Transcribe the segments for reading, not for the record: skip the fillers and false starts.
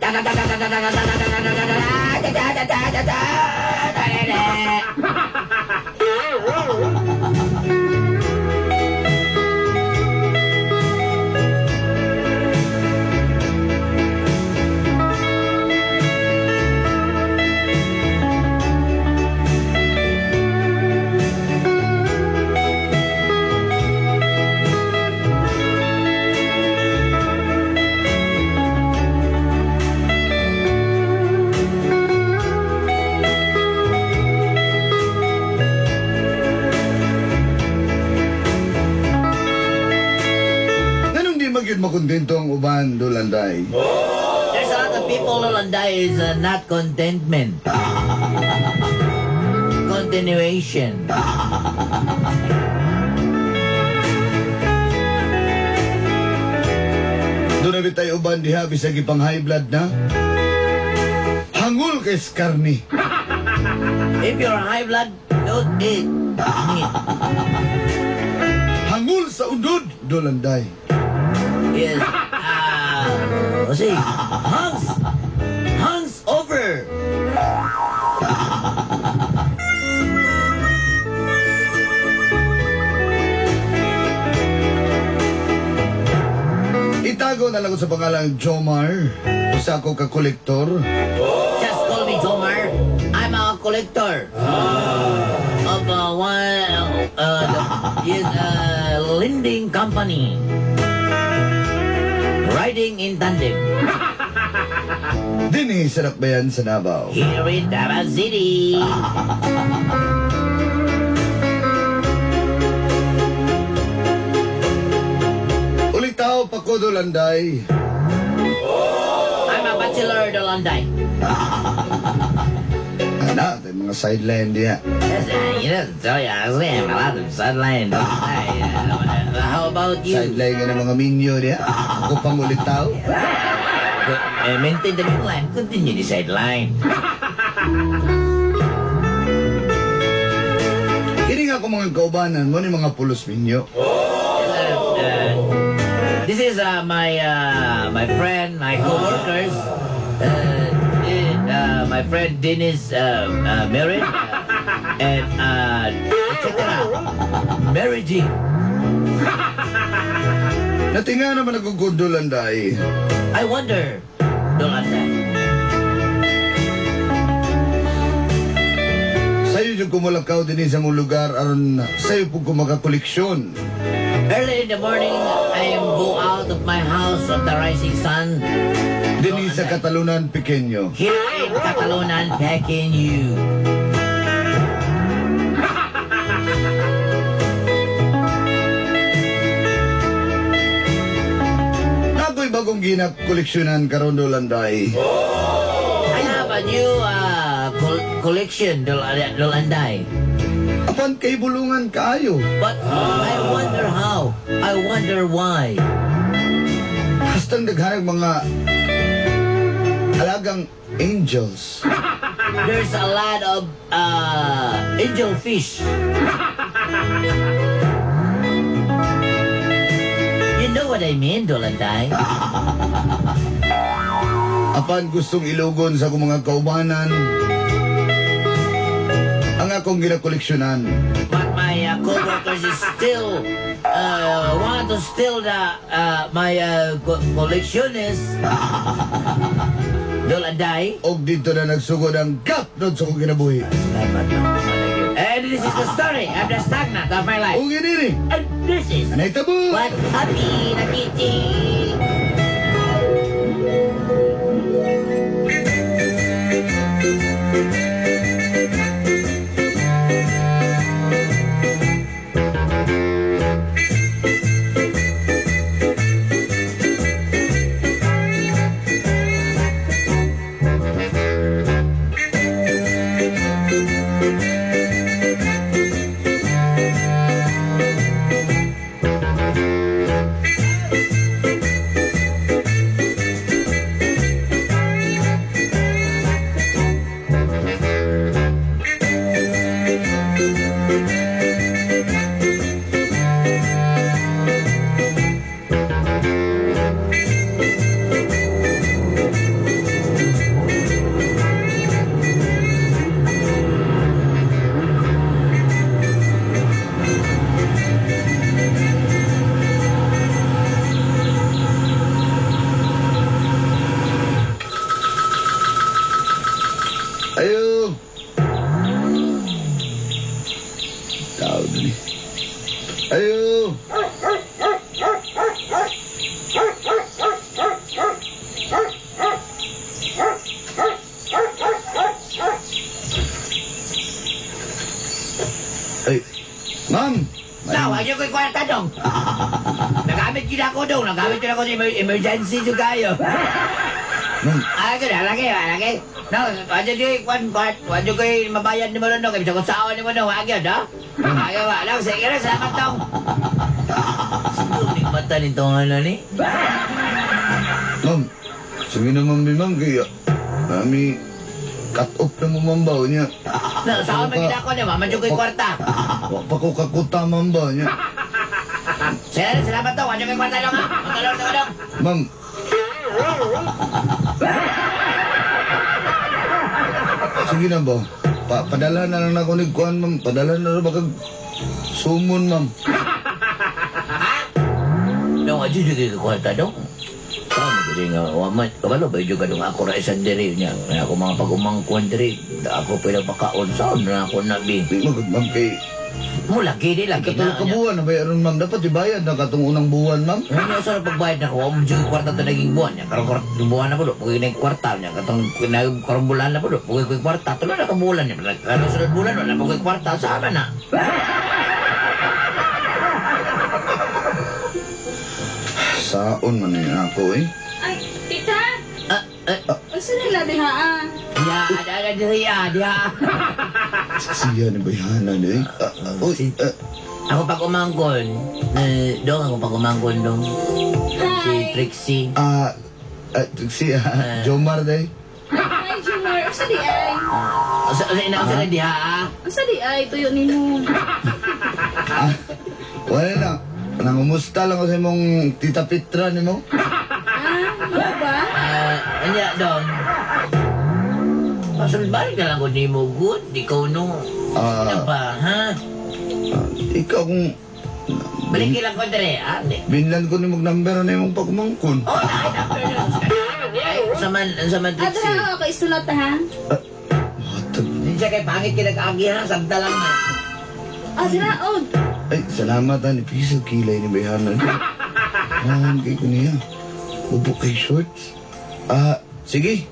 Da da da da da da da da da da da da da da da da da. Nganong di magyud makontento ang uban, Dolanday? There's a lot of people, Dolanday, is not contentment. Continuation. Doon na bitay uban diha bisag ipang high blood na. Hangul kay karni. If you're high blood, don't eat meat. Hangul sa undod, Dolanday. Yes. See, Hans over. Itago na lang ko sa pangalang Jomar. Usa ko ka kolektor. Just call me Jomar. I'm a collector of one the, yes, lending company. Riding in tandem. Dinhi sa Dakbayan sa Davao. Here in Davao City. Ulitaw pa ko, Dolanday. I'm a bachelor, Dolanday. Ana, tayo mga sideline diha. Yes, so yeah, I am a lot of sideline. How about you? Sideline nga ng mga minyo diha. Ako pang ulitaw. Maintain the main line, continue the sideline. Kini nga ako mga kaubanan mo ni mga pulos minyo. This is my friend, my co-workers. My friend Dennis Merritt and etc. Mary G. Natinga naman ako ko, Dolanday. I wonder, Dolanday. Sayo yung kumulakaw din sa mong lugar aron sayo po ko makakoleksyon. Early in the morning, I am go out of my house of the rising sun. Dinhi sa Catalunan, Pequeño. Here in Catalunan, Pequeño. Ako'y bagong ginak koleksyonan karon, Dolanday. I have a new collection, Dolanday. Apan kay bulungan kaayo. But I wonder how. I wonder why. Hastang daghanag mga alagang angels. There's a lot of angel fish. You know what I mean, Dolanday? Apan gustong ilugon sa akong mga kaubanan ang akong ginakoleksyonan. But my co-workers is still want to steal the my collection is Dolanday. Og dito na nagsugod ang gapnod sa akong kinabuhi. Salamat. And this is the story of the stagnant of my life. Og inini, And this is anay tabo! What happy na kitty. Ay, ma'am. No, wa jud ko'y kwarta dong. Nagamit jud ako dong, nagamit jud ako sa emergency jud kayo. Ma'am, Ah, gud, lagi, lagi. No, wa jud ko'y kwan part, wa jud ko'y mabayad nimo dong, kay bisag unsaon nimo dong, wa gyud, ha? Ay, wa lang, sige na, salamat dong. Siguro nikmatan nitong ano ni. Ma'am. Sige na, ma'am, ma'am, kaya mami, cut off na mo, ma'am, ba niya. No, saan man gid ako niya, wa man jud ko'y kwarta. Wa pa ko kakuta, ma'am, ba niya. Sige na, salamat dong, wa jud ko'y kwarta dong, ha? Magkalor sa dong. Ma'am. Sige na ba? Padala na lang ako ni Kuan, ma'am. Padala na lang baka sumon, ma'am. Ha? Dong, adyo jud kay kwarta dong. Tama gid nga wa man kabalo ba jud kadong ako ra isang diri niya. Nga ako mga pagumangkuan diri, ako pila pakaon saon na ako na bi. Di mo, ma'am, kay Mo lagi di lagi katulog na. ka buwan na bayaran, ma'am. Dapat ibayad na katong unang buwan, ma'am. Ano sa pagbayad na ko, wa mo jud kwarta ta naging buwan niya. Karon kwarta buwan na po, pag naging kwarta niya katong karon bulan na po, pag ko'y kwarta tulo na ka bulan niya. Karon sunod bulan wala pa ko'y kwarta sama na. Saon man ni ako, eh. Ay, tita! Ah, ah, Unsa nila diha ah? ya, ada ada diri ah, diha. Siya ni bayhana ni, eh. Ah, ah, uy, ah, Ako pag umangkon, eh, dong ako pag umangkon dong. Si Hi! Trixie. ah, ah, si ah, Jomar, day. Hi, Jomar. Unsa di ay? Sa sa ina sa diha ah. Unsa di ay tuyo nimo? Ah, wala na. Nangumusta lang ko sa imong Tita Petra ni mo. Ah, mao ba? Ah, anya dong. Pasul balik na lang ko nimo good, ikaw no. Ah. Ano ba, ha? Ah, ikaw kung Balik lang ko dire, ah. Di. Binlan ko ni mong number na imong pagmangkon. Oh, na number na. Ay, sa man Ah, Trixie. dara ako isulat ha. Matag. Di siya kay pangit kinag-agi ha, sagda lang na. Ah, dara og. Ay, salamat ha. Ni Piso kilay ni Bayhana. Ah, kay ko niya. Upo kay shorts. Ah, sige.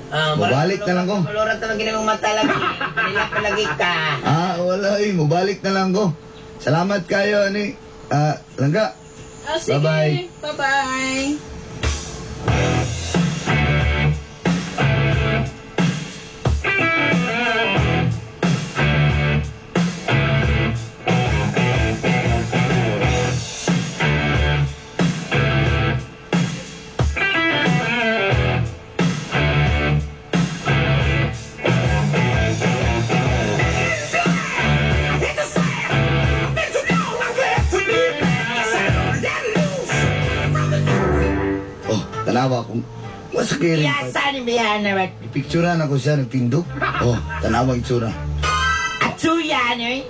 Ah, Mabalik na lang ko. Malurat na lang ginamong mata lagi. Manila pa lagi ka. Ah, wala eh. Mubalik na lang ko. Salamat kayo, ani. Ah, langga. Ah, sige. Bye-bye. Bye-bye. Oh, tanawa kung masakit rin. Iyasa ni Bihana ba? Picturean ako siya nagtindog. Oh, tanawa itsura. Atsuya ni.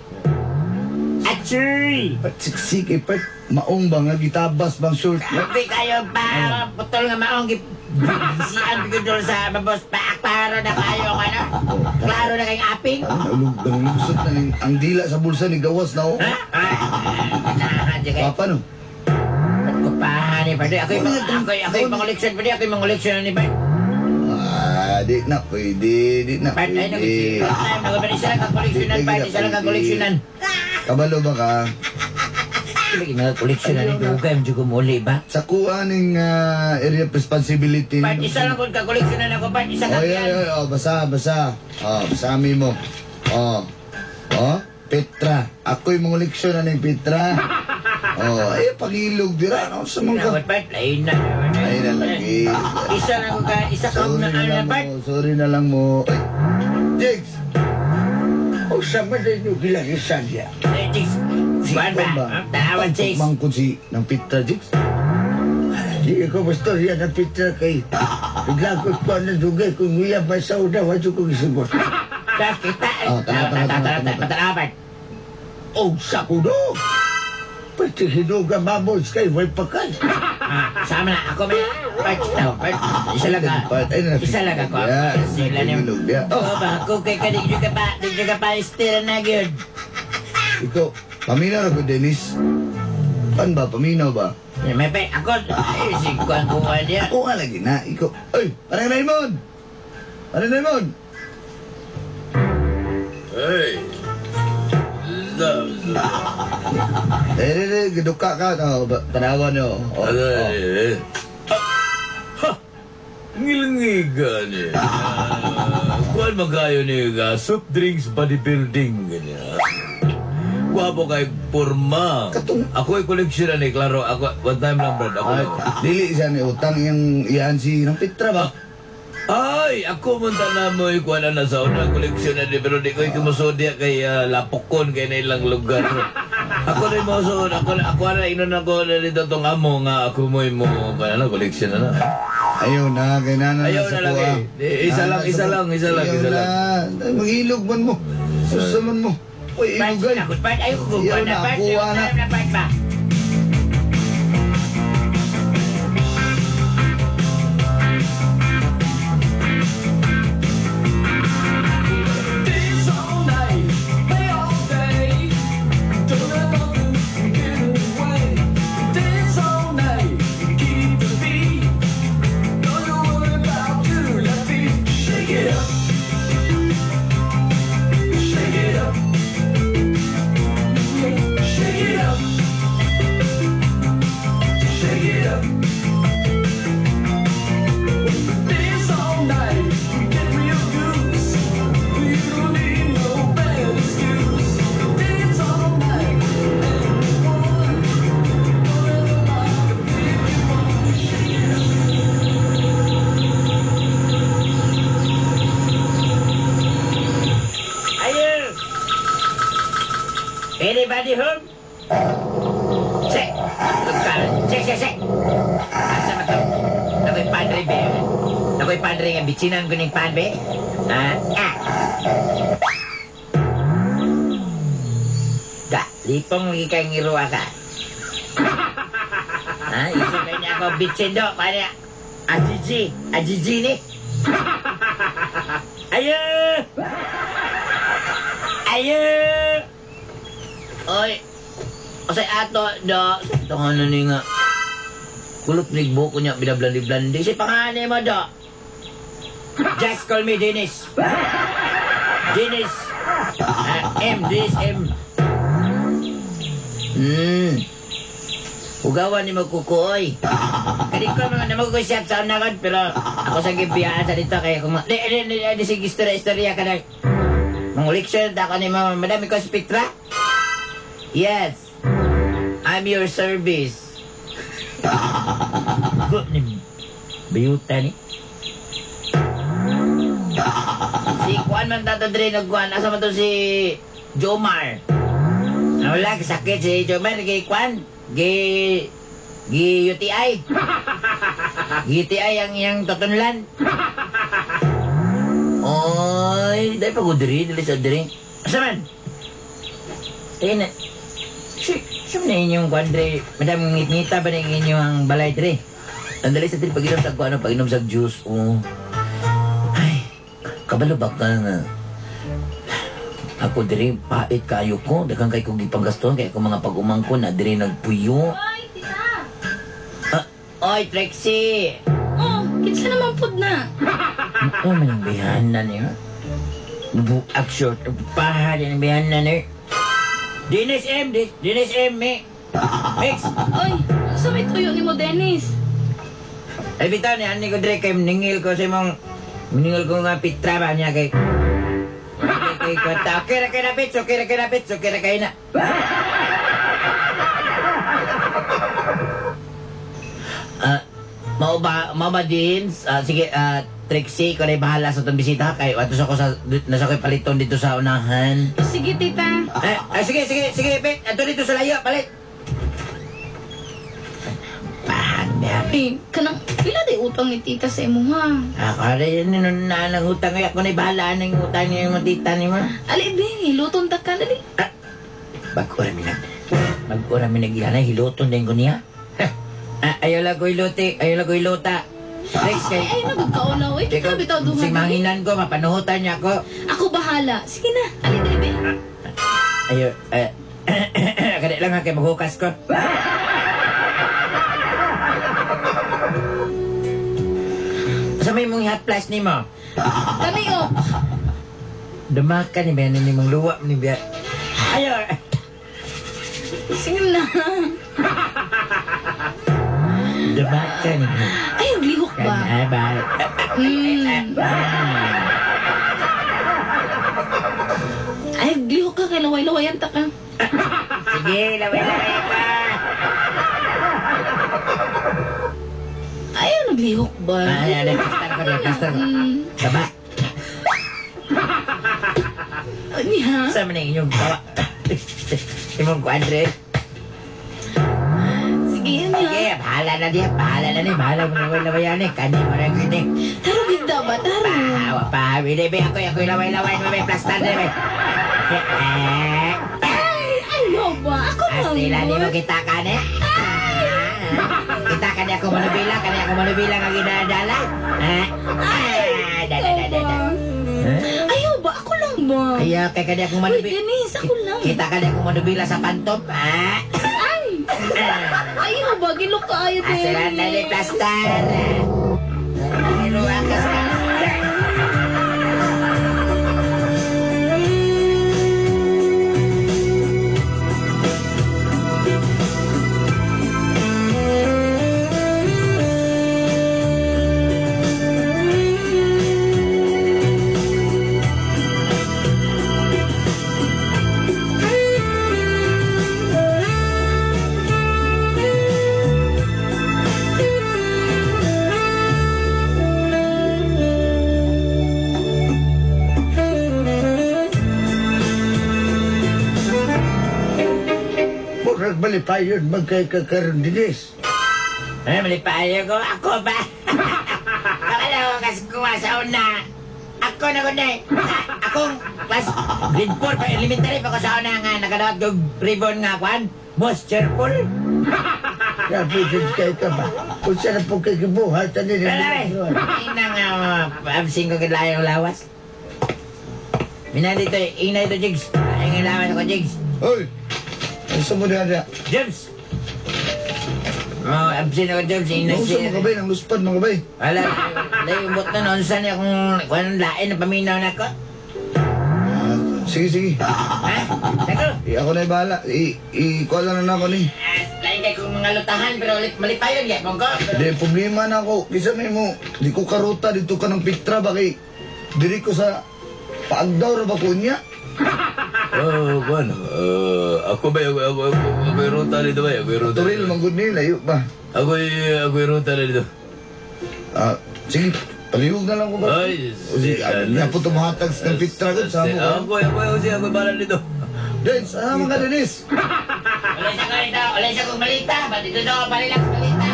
Atsuy! Pat siksik eh, pat maong ba nga gitabas bang short? Hindi kayo pa putol nga maong gisian bigudol sa babos pa klaro na kayo ano? Klaro na kayong aping? Ano, nalug, nalulusot na ning- ang dila sa bulsa ni gawas na oh. Ha? Ah, di kayo. Papa no? Kupahan ni Pwede. Ako'y ako'y pangoleksyon. Pwede ako'y mangoleksyon ni Bart. Ah, di na pwede, di na Bart, ay, pwede. nag isa lang kakoleksyonan, Bart. Isa lang kakoleksyonan. Kabalo ba ka? Lagi mga koleksyonan ni Dugay, medyo gumuli ba? Sa kuha ning ah, area of responsibility. Bart, isa lang kung kakoleksyonan ako, Bart. Isa Oy, ka oy, yan. oy, oh, basa, basa. Oh, basami mo. Oh. Oh, Petra. Ako'y mangoleksyon na ning Petra. Oh, eh, pangilog dira. No? Sa mga Nawat, Bart, lain na. Ay na lagi. Isa lang ko ka, isa ka Sorry na na ano na, lang Bart. mo. Sorry na lang mo. Ay, Jigs! O sa man ninyo gilagisan niya. Eh, Jigs. Buwan ba? Tanawan, Jigs. Mangkon si ng Petra, Jigs. Di ko mastorya na pitra kay Naglagot ko ang dugay kung niya ba sa una, wadyo kong isibot. Kita. Oh, tanaw, tanaw, tanaw, tanaw. Tanaw, Bart. O sa kuno! Pati hinuga mamos kay way pakay. Ah, sama na. Ako may Bart. No, Bart. Isa lang ka. Bart, ay, na- Isa lang ako. Yeah, Sila niyo. nagilog niya. Oh, ba ako kay ka di ka pa, di ka pa still na gyud. Ikaw, paminaw ako, Dennis. Pan ba? Paminaw ba? May pa ako ay si kuan ko niya. Ako nga lagi na. Ikaw, ay, parang Raymond! Parang Raymond! Hey! La. Eh, eh, eh, duka ka. Oh, tanawan nyo. Oh, oh. Eh. Ha! Ngilngigan eh. Kuan magayo ni ga soft drinks bodybuilding ganyan. Guwapo kay porma. Ako ay koleksyon na ni klaro. Ako one time lang brad. Ako Ay, lang. dili siya ni utang yung iyan si ng Petra ba? Ay, ako man na mo ikuan na sa una koleksyon na di pero di ko ikimusod kay lapokon kay na ilang lugar. Ako na mo so ako na ako na inon ako na dito tong amo nga ako mo mo kana na koleksyon na na. Ayaw na, kay nana Ayaw na sa na lang kuha. eh. Eh, isa Nana lang, sa isa kuha. lang, isa lang, Ayaw isa lang. na. Ay, Maghilog man mo. Susa man mo. Uy, ilugay. Part, ayaw ko Ayaw na, kuha na. part ba? Dance all night, play all day. Don't let nothing get in the way. Dance all night, keep the beat. Don't you worry about your left feet. Shake it up, shake it up, shake it up, shake it up. Dance all night, get real loose. You don't need no bad excuse. Dance all night and one. Forever like a big one. Shake it up. Ayo. Anybody home? Se. Se, se, se. Asa man to? Nakoy padre be. Nakoy padre nga bitsinan ko ning padre. Ah, ah. Da, lipong lagi kay ngiruha ka. Ha, iso kay niya ako bitsin do, kaya Ajiji, ajiji ni. Ayo. Ayo. Oy. Osay ato do. Ito ano ni nga. Kulot ni buko niya binablandi-blandi. Si pangani mo do. Just call me Dennis. Dennis. Ah, M, Dennis M. Ugawan ni magkukuoy. Kadi ko mga namagkukuy sa unakon, pero ako sa gibiyaan sa dito kaya kung di, di, di, di, sige istorya, istorya ka na. Manguliksyon ako ni Mama, Madam, ikaw si Petra? Yes. I'm your service. Good ni Bayuta ni. Si Juan man tato dre nagkuan. Asa man to si Jomar? Ah, wala, sakit si Jomar. Gi Juan. Gi Gi UTI. UTI ang iyang tutunlan. Oy, dahil pag diri, dili sa diri. Asa man? Eh na. Si, siya na inyong kuan dre. Madam, ngit-ngita ba na inyong balay dre? Ang dali sa diri, pag-inom sa kuan, pag-inom sa juice, oh. Ay, kabalo ba ka nga? Ako diri, pait kayo ko. Daghang kay kong gipanggaston, kaya ko mga pag-umangko na diri nagpuyo. Oy, tita. Ah, oy, Trixie! Oh, kinsa naman pud na. Ano man ang bihanan niya? Buak short, paha din ang bihanan niya. Dennis M, Dennis M, mi. Mix. Oy, sa may tuyo ni mo, Dennis? Ay, bitaw ni ani ko dire kay ningil ko sa imong ningil ko nga pitra ba niya kay kay kay kwenta. Okay ra kay na bitch, okay ra kay na bitch, okay ra kay na. Ah, mao ba Jeans? Ah, sige, Trixie, ikaw na bahala sa itong bisita kay ato sa ko sa nasa ko'y paliton dito sa unahan. Sige, tita. Eh, eh, sige, sige, sige, Pet. Ato dito sa layo, palit. Pahan, biya. Eh, kanang pila day utang ni tita sa imo ha? Ako rin, nun na ang utang ko. Ako na bahala ng utang niya yung tita ni mo. Ali, be, hiluton ta ka dali. Bago rami nag-ilanay, hiluton din ko niya. Ah, ayaw lang ko hiluti, ayaw lang ko hiluta. Rex, kay... Ay, ay nagkaulaw eh. Kita bitaw duha. Si dali. manginan ko, mapanuhutan niya ako. Ako bahala. Sige na, ali dali be. Ayaw, eh, kadi lang ha, kay maghukas ko. Sa may mong hot flash ni mo? Kani oh. Dumaka ni Bian ni mong luwa ni Bian. Ayaw. Sige na. Debate ni. Ay, naglihok ba? Ay, ba? Ay, naglihok ka kay laway-lawayan ta ka. Sige, laway-laway ka. Ay, naglihok ba? Ay, ay, pastar ko, pastar ko. Saba. Niya? Sa man ang inyong gawa? Imong kuadre. Sige, yan niya. Sige, bahala na diya. Bahala na niya. Bahala mo na laway-lawayan eh. Kani mo na gini. Taro bigda ba? Taro. Pahawa pa. Bili, be. Ako'y laway-laway. May plastar na, be. Ay, ayaw ba? Ako lang. Astila, di mo kita ka niya. Kita ka niya ako manubila. Kani ako manubila nga ginadala. Ay, da, da, da, da, da. Ayaw ba? Ako lang ba? Ayaw, kay kani akong manubila. Uy, Denise, ako lang. Kita ka niya akong manubila sa pantop. Ah. Ay! Ayaw ba? Gilok ka ayaw, Denise. Asilan na ni plastar. Hiruan ka sa... Murag malipayon magkay kakaroon dinis. Ay, malipayon ko. Ako ba? Kabalo ko kasi kuha sa una. Ako na ko na eh. Akong class grade 4 pa elementary pa ko sa una nga nakadawat kong ribbon nga kwan. Most cheerful. Grabe din kay ka ba? Kung saan po kay gibuhat, ano nila? Wala eh. Ina nga, absing ko kailangan yung lawas. Mina dito, ina dito, Jigs. Ay, yung lawas ko, Jigs. Hoy! Ano mo na? Jigs! Oh, absent ako, Jigs. Ina Nausa siya. mga bay, nang luspad mga bay. Wala, layo bot na noon. Saan niya kung lain na paminaw na ko? Sige, sige. Ha? Sako? Ako na bahala. Ikuha lang na ako ni. Lain kay kong mga lutahan, pero malipayon, kaya mong ko. Di, problema na ako. Kisa may mo, di ko karuta dito ka ng Petra ba kay diri ko sa paagdaw ra ba ko niya? Oh, bueno. Ako ba, ako'y ruta dito ba? Ako'y ruta. Turil, manggod ni, layo ba? Ako'y ruta na dito. Sige, palihog na lang ko ba? Ay, sige. Nga po tumuhatag ng Petra ko, sama ko. Ako'y bahala dito. Dennis, sama ka, Dennis. Ulay siya ko dito, ulay siya kong malita. Ba't dito daw, palilax malita.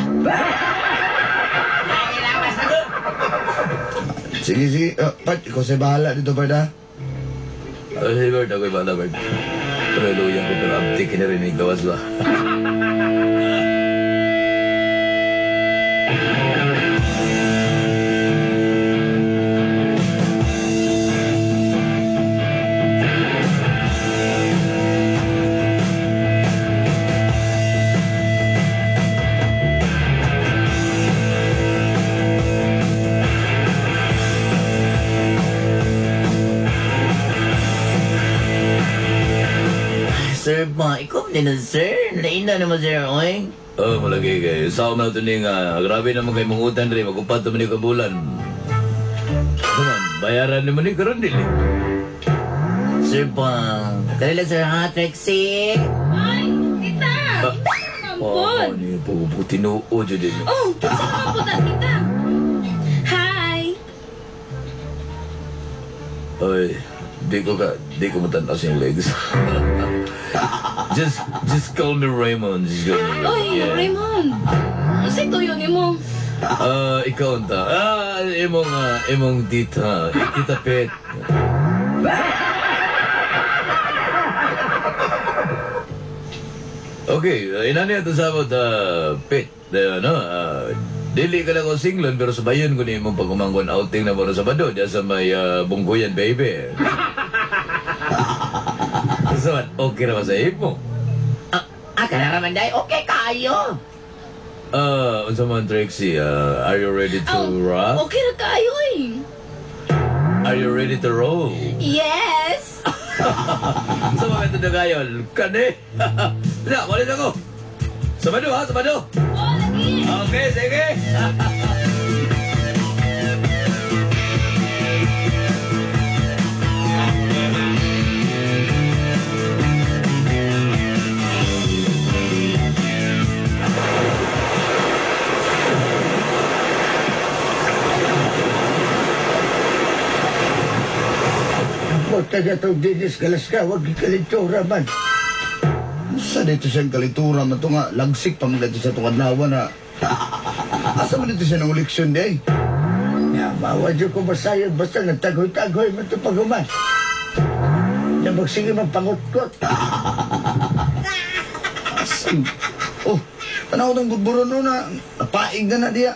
Nakilawas na ko. Sige, sige. Pat, ikaw sa'y bahala dito, Bert, ha? Ay, Bert, ako'y bahala, Bert. Pero iluyan ko, pero abtik na rin gawas ba? Sir ba, ikaw din na, sir. Lain na naman, sir, oy. Oh, malagi kay. Sa na ito nga, grabe naman kay mangutan rin. Magupat naman ni kabulan. Naman, bayaran naman ni karon dili. Sir ba, dali lang, sir, ha, Trixie. Ay, tita! Tita naman po. Oh, ni po tinuod jud din. Oh, tita naman po ta, tita. Hi! Ay, di ko matanaw sa yung legs. Just call me Raymond. Just call me Raymond. Oy, Yeah. Raymond. Unsay tuyo nimo? Ikaw unta. Imong tita, Tita Pet. Okay, inani ato sabot, Pet. No, dili ka lang ko singlon pero sabayon ko ni imong pagumanggon outing na mo sa Sabado diya sa may Bungkuyan, baby. So, okay naman sa imo. Kanaraman day, okay kayo. Unsa man Trixie, are you ready to rock? Okay ra kayo eh. Are you ready to roll? Yes. Sa mga ito na gayon, kani. Ya, balik ako. Sabado ha, Sabado. Oh, lagi. Okay, sige. Ang puta na itong dinis galas ka, huwag ikalintura man. Sa dito siyang kalitura man to nga, lagsik pa man dito sa itong adlaw na. Asa man dito siya ng uliksyon di ay? Ya, bawa dyan ko masayon, basta nagtagoy-tagoy man ito pag-uman. Na magsige man pangutkot. Asan? Oh, tanaw tong budburon no na napaig na na diya.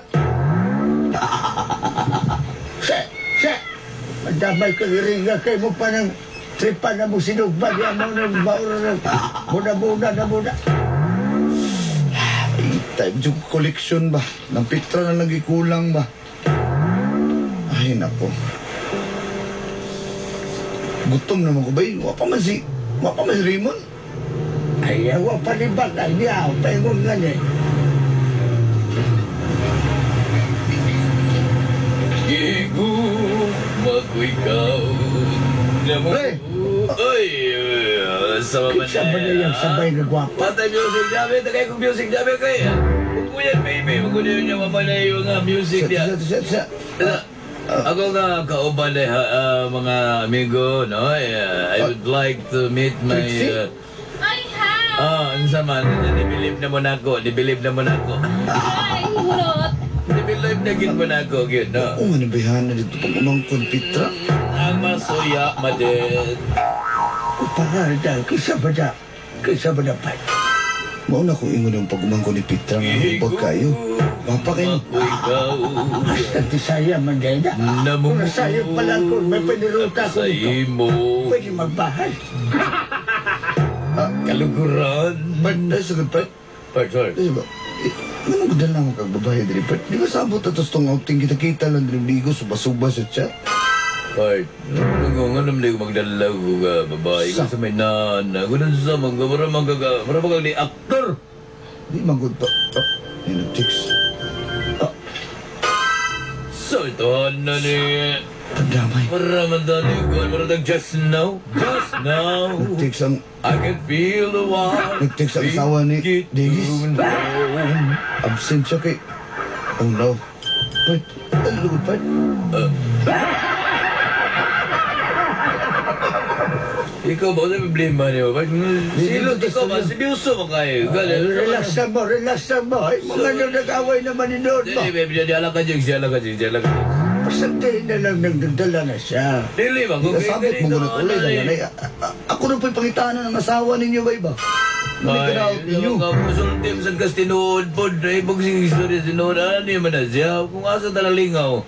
Sa, sa, madamay ka iringa kay mo pa ng tripa na mo sinugba, diya mo ng baura ng muna-muna na muna. Ay, type yung collection ba? Ng pitra na lang ikulang ba? Ay, nako. Gutom naman ko ba? Wa pa man si Raymond. Ay, awa palibag, ay niya, paingon nga niya. Gigu, maguikaw. Pre! Ay, sa mga Kinsa ba na yung sabay nga gwapa? Patay music namin, tagay kong music namin kay. Kung baby, magulo niya mamala yung music niya. Sa. Ako nga kauban eh, mga amigo, no? I would like to meet my... Trixie? Ay, hi. Unsa man, nibilib na mo na ako, nibilib na mo na ako. Hi, hulot. Nibilib na gid mo na ako, gyud, no? Oo nga, nabayhan na dito pag umangkon, Petra. Ang masuya, madin. Upangal dahil, kisa ba na, kisa ba na pa? Mauna kong ingon yung pag umangkon ni Petra nga hubag kayo. Wapa kayo. Ikaw. Hasta tisaya man dahil na. Namumuo Kung nasayo pala ko, may paniruta ko sa nito. imo. Pwede magbahal. Kaluguran. Part, ay, sagad, part. Part, sorry. Ay, ba? Eh, ano mo dala mo kag babae diri, part? Di ba sabot atos tong outing kita-kita lang diri ligo, suba-suba sa chat? Part, nga naman ko magdala ko ka babae ko sa may nana. Kung sa mga, mara mga, mara mga ni aktor. Di man good pa. Oh, yun ang chicks. So ito na ni... Pandamay. Mara man dali ko, mara tag just now, just now. Nag-text ang, I can feel the water. Nag-text ang asawa ni Dennis. Absent siya kay... Oh no. Part, ano lugod, part? Ikaw ba, ano problema niyo? Silot ikaw ba? Seryoso ba kayo? Relax na mo, relax na mo. Ay, mga nang nag-away naman ni Noon mo. Dili, baby, di ala ka, Jigs, di ala ka, Jigs, di ala ka, Jigs. Pasantihin na lang nang nagdala na siya. Dili ba? Kung Sabot mo ngunit ulay lang nanay. Ako na po'y pangitanan ng asawa ninyo ba iba? Ngunit kanaot ninyo. Musultim sa kas tinuod po. Ay, pag sige istorya sinuod, ano man na siya? Kung asa talalingaw.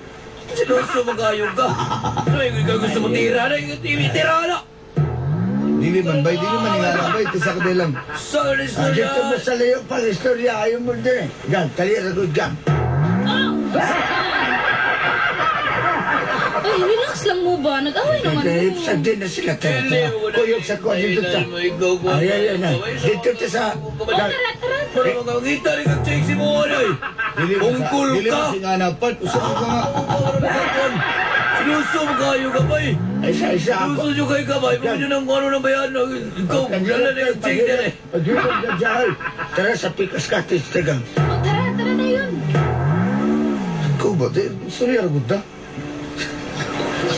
Sinuso magayo ka. So, ikaw gusto mo tira na, tira na. Dili man bay, dili man ingana bay, tisa ka lang. Sa istorya. Dito mo sa layo pang istorya, ayaw mo din eh. Gan, talira ko gan. Oh, Ay, relax lang mo ba? Nag-away naman Kaya mo. sa din na sila tara tara. Kuyog sa kuwan dito sa. Ay, ay, ay, ay. Dito ta sa. Oh, tara, tara. Para makakita rin kang check si mo, ay. Dili man Ungkol dili ka. man singana part, usa ka nga. Sinuso mo kayo ka ba eh. Isa, isa ako. Sinuso nyo kayo ka ba? Iba nyo ng ano ng bayan. Ikaw, dala na yung check din eh. Paghilom na dyan. Tara sa Pikas Cottage, tagang. Oh, tara, tara na yun. Ikaw ba? Di, sorry, aragod na.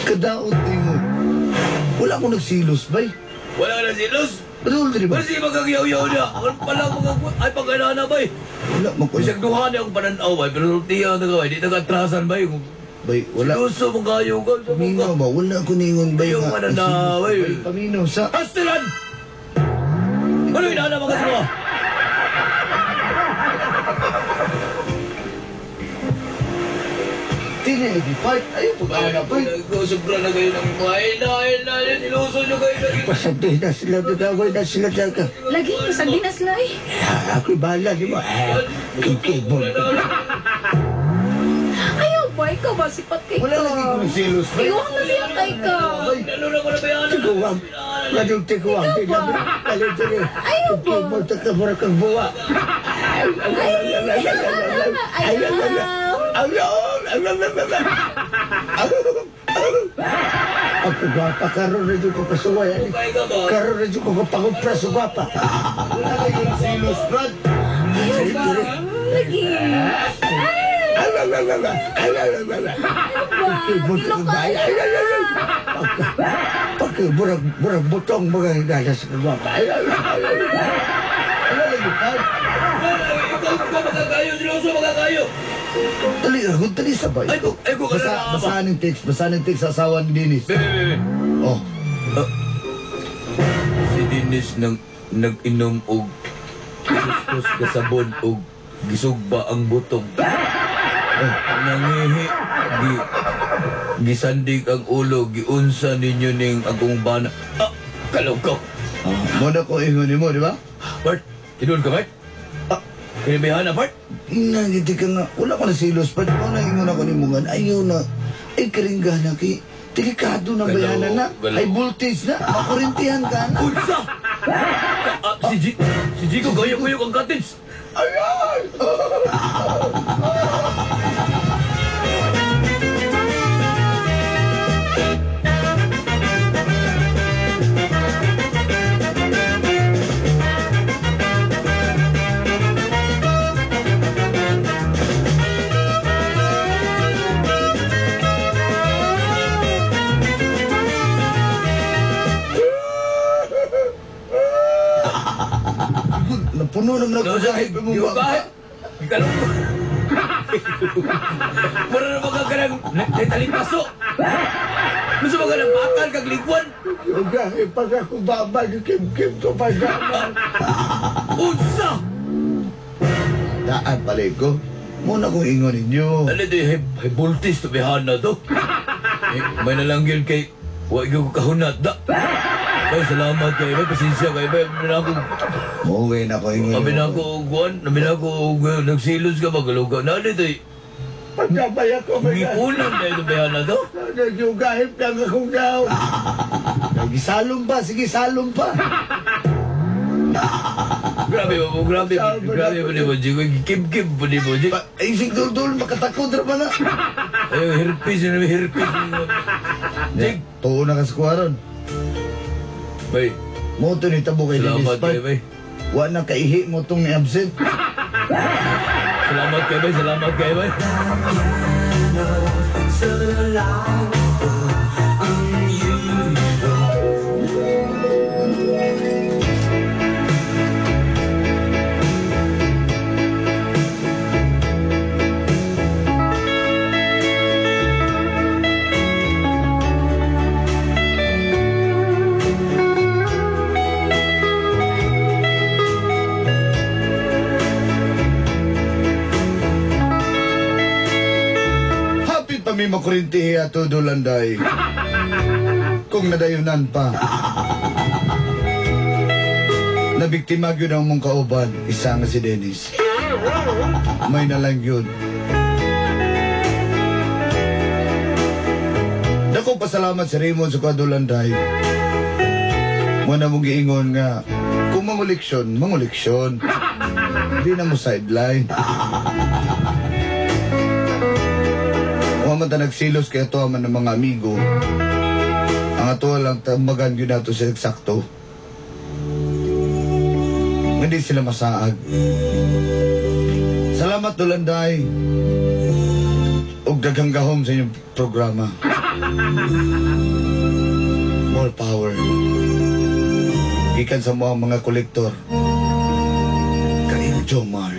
Kadaot di mo. Wala akong nagsilos, bay. Wala ka na silos. Ano diri ba? Wala siya magkagyaw-yaw niya. Wala pala mga... Ay, pagkailangan ba eh. Wala, magwala. Bisag duha niya akong pananaw ba. Pero tiya na ka ba. Di nag-atrasan ba eh. Bay, wala. Sinuso mo kayo ka. Paminaw ba? Wala ako ningon bay Ayaw nga. ka na na, bay. Bay, paminaw sa... Astilan! Ano inaana mga kasama? Dili lagi part. Ayaw pag-ana, bay. Sobra na kayo ng ay na, ay na, sinuso nyo kayo. Pasantihin na sila, nag-away na sila talaga. Lagi, pasagdi na sila eh. Ako'y bahala, di mo. Kikibol. Ayaw ba? Ikaw ba? Sipat kay Wala ka. lagi ko nagsilos, bay. Iwang na siya kay ka. Ano na ko na bayanan? Sige, wag. Ganun tikuwang. Ikaw ba? Ayaw ba? Mo ta ka mura kang buwa. Ayaw. Ako gwapa, karon na dyan ko kasuway. Karon na dyan ko kapangupra sa gwapa. Wala lagi yung silos, Brad. Ayaw ba? Lagi. Ay! Ano ba? Gilok kaayo. Pagka murag, murag butong mga higala sa gwapa. Wala lagi, Brad. Ikaw ka makakayo, siloso makakayo. Dali, ako, dali sabay. Ay, ko, ay, ko, Basa, basahan yung text, basahan yung text sa asawa ni Dennis. Be, be, be, be. Oh, Si Dennis nang nag-inom og kuskus ka sabon og gisugba ang butong. Nangihi, gi, gisandig ang ulo, giunsa ninyo ning akong bana. Ah, kalaw ka. oh mo na ko ingon nimo, di ba? Bart, tinun ka, Bart? Ah, kinibihan na, Bart? Ina, hindi ka nga. Wala ko na silos, Brad. Mo na ingon ako nimo nga. Ayaw na. Ay, karingga na kay. Delikado na Galaw, bayanan na. galaw. Ay, voltage na. Makurintihan ka na. Unsa! Ah, si G, si Gigo, gayok-gayok ang cottage. Ayay! Napuno naman ako Ano sa kahit mo Yung kahit? Ikalong ko. Mura na mga kanang natalipaso. Ano sa mga nang bakal kag ligwan? Yoga, ipag ako baba, kim kim to pagama. Unsa! Daan pala ko. Muna kong ingon ninyo. Ano ito, high voltage to bihana to. Eh, may nalanggil kay wa gyud ko kahunat da. Ay, salamat kay bay, pasensya kay bay. Abi na ako, Muuwi na ko ingon. abi na ako, guwan, abi na ako, nagsilos ka ba, galuga. Na dito, Pagdamay ako, mga. ngipunan na ito bihana to. Nagyugahip lang akong daw. Sige, salom pa. Sige, salom pa. Grabe ba mo, grabe, grabe ba ni mo, Jigo? Kim-kim po ni mo, Jigo. Ay, sig dul-dul, makatakod ra pa na. Ay, herpes, yun, herpes. Jig, Tuo na ka sa kuwaron. bay, Mo to ni tabo kay Dennis salamat Park. kay bay. Wa na kaihi mo tong ni absent. Salamat kay bay, salamat kay bay. Happy pa mi makurintihi ato dulanday. Kung nadayunan pa. Nabiktima gyud ang mong kauban, isa nga si Dennis. May nalang yun. Dako pasalamat si Raymond sa kadulanday. Muna mong giingon nga, kung manguliksyon, manguliksyon. Hindi na mo sideline. Wa man ta nagsilos kay ato man ng mga amigo. Ang ato lang tamagan gyud nato sa eksakto. Hindi sila masaag. Salamat Dulanday. Ug daghang gahom sa inyong programa. More power. Gikan sa mga kolektor. Kay Jomar.